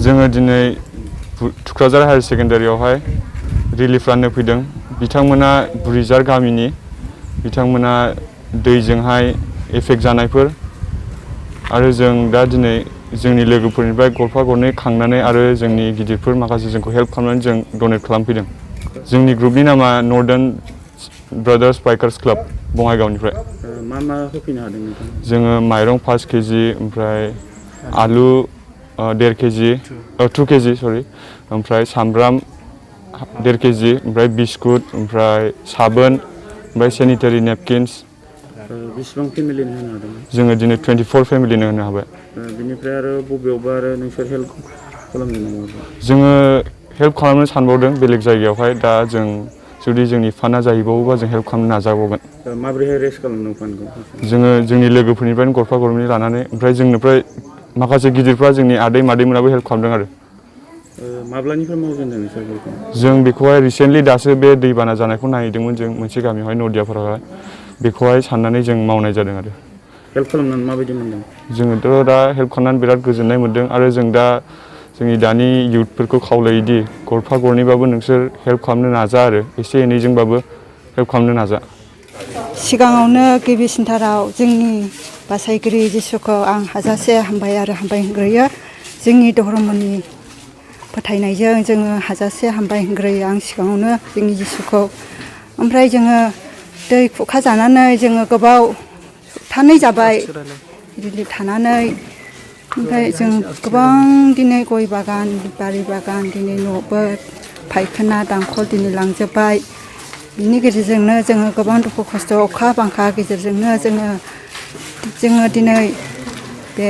जोङो दिनै थुक्राझार higher सेकेन्डारियावहाय relief राननो फैदों। बिथांमोना बुरिजार गामिनि, बिथांमोना दैजोंहाय एफेक्ट जानायफोर आरो जों दा दिनै जोंनि लोगोफोरनिफ्राय गरफा गरनै खांनानै आरो जोंनि गिदिरफोर माखासे जोंखौ हेल्प खालामनानै जों डनेट खालामफैदों। जोंनि ग्रुपनि नामा नर्दार्न ब्रादार्स बाइकार्स क्लाब बङाइगावनिफ्राय। मा मा होफैनो हादों नोंथां? जोङो माइरं 5 केजि, ओमफ्राय आलु 1.5 केजि, 2 केजि सरि, ओमफ्राय सामब्राम 1.5 केजि, ओमफ्राय बिस्कुट, ओमफ्राय साबोन, ओमफ्राय सेनिटारि नेपकिन्स। बेसेबां फेमिलिनो होनो हादों? जोङो दिनै 24 फेमिलिनो होनो हाबाय। बिनिफ्राय आरो बबेयावबा आरो नोंसोर हेल्प खालामनो नामा? जोङो हेल्प खालामनो सानबावदों बेलेग जायगायावहाय। दा जों जुदि जोंनि फान्डा जाहैबावोबा जों हेल्प खालामनो नाजाबावगोन। माबोरैहाय रेस्ट खालामदों फान्डखौ? जोङो जोंनि लोगोफोरनिफ्रायनो गरफा गरनै लानानै, ओमफ्राय जोंनिफ्राय माखासे गिदिरफ्रा जोंनि आदै मादैमोनाबो हेल्प खालामदों आरो। माब्लानिफ्राय मावजेनदों नोंसोर बेखौ? जों बेखौहाय रिसेन्टलि दासो बे दैबाना जानायखौ नायहैदोंमोन जों मोनसे गामियावहाय नदियाफारायावहाय। बेखौहाय साननानै जों मावनाय जादों आरो। हेल्प खालामनानै माबायदि मोनदों? जोङोथ' दा हेल्प खालामनानै बिराद गोजोननाय मोन्दों आरो जों दा जोंनि दानि इयुथफोरखौ खावलायोदि गरफा गरनैबाबो नोंसोर हेल्प खालामनो नाजा आरो एसे एनैजोंबाबो हेल्प खालामनो नाजा। सिगाङावनो गिबिसिनथाराव जोंनि बासायगिरि जिसुखौ आं हाजासे हामबाय आरो हामबाय होनग्रोयो। जोंनि धर्मनि फोथायनायजों जोङो हाजासे हामबाय होनग्रोयो आं सिगाङावनो जोंनि जिसुखौ। ओमफ्राय जोङो दै खुखा जानानै जोङो गोबाव सप्तानै जाबाय रिलिफ थानानै। ओमफ्राय जों गोबां दिनै गय बागान, बारि बागान, दिनै न'बो फायखाना दांखल दिनै लांजोब्बाय। बिनि गेजेरजोंनो जोङो गोबां दुखु खस्थ' अखा बांखा गेजेरजोंनो जोङो दिनै बे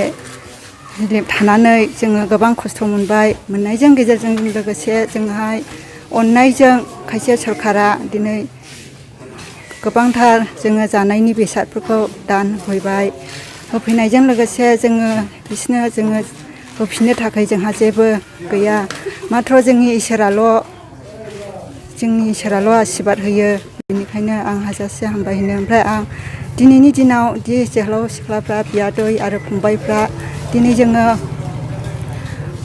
रिलिफ थानानै जोङो गोबां खस्थ' मोनबाय। मोननायजों गेजेरजों लोगोसे जोंहाय अननायजों खायसे सरकारा दिनै गोबांथार जोङो जानायनि बेसादफोरखौ दान होफैबाय। होफैनायजों लोगोसे जोङो बिसोरनो जोङो होफिननो थाखाय जोंहा जेबो गैया। माथ्र' जोंनि इसोराल' आसिरबाद होयो। बेनिखायनो आं हाजासे हामबाय होनो। ओमफ्राय आं दिनैनि दिनाव दि जोहोलाव सिख्लाफ्रा, बियादै आरो फंबायफ्रा दिनै जोङो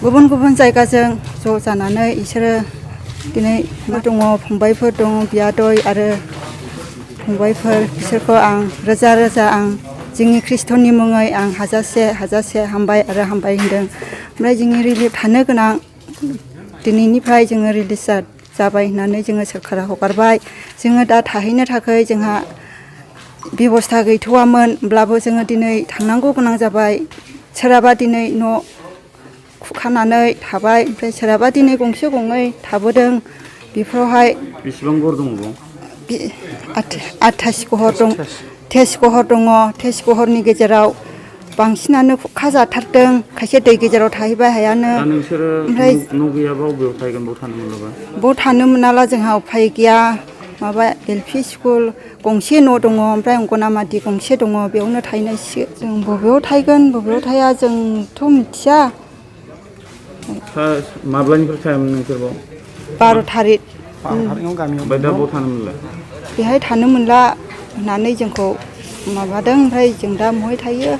गुबुन गुबुन जायगाजों ज' जानानै बिसोरो दिनै दङ, फंबायफोर दङ, बियादै आरो फंबायफोर, बिसोरखौ आं रोजा रोजा आं जोंनि खृष्टनि मुङै आं हाजासे हामबाय आरो हामबाय होनदों। ओमफ्राय जोंनि रिलिफ थानो गोनां दिनैनिफ्राय जोङो रिलिज जाबाय होननानै जोङो सोरखारा हगारबाय। जोङो दा थाहैनो थाखाय जोंहा बेबस्था गैथ'वामोन, होमब्लाबो जोङो दिनै थांनांगौ गोनां जाबाय। सोरहाबा दिनै न' खुखानानै थाबाय, ओमफ्राय सोरहाबा दिनै गंसे गंनै थाबोदों। बेफोरावहाय बेसेबां घर दङ बाव? 88 घर दं, 23 घर दङ। 23 घरनि गेजेराव बांसिनानो खुखा जाथारदों, खायसे दै गेजेराव थाहैबाय हायानो। दा नोंसोरो ओमफ्राय न' गैयाबा बबेयाव थाहैगोन? बाव थानो मोनाबा? बाव थानो मोनाला जोंहा उफाय गैया। माबा LP स्कुल गंसे न' दङ, ओमफ्राय अंगनामादि गंसे दङ, बेयावनो थाहैनांसिगोन। जों बबेयाव थाहैगोन बबेयाव थाया जोंथ' मिथिया। माब्लानिफ्राय थायामोन नोंसोर बाव? 12 थारिख। ओमफ्राय दा बाव थानो मोनला? बेहाय थानो मोनला होननानै जोंखौ माबादों। ओमफ्राय जों दा बहाय थायो?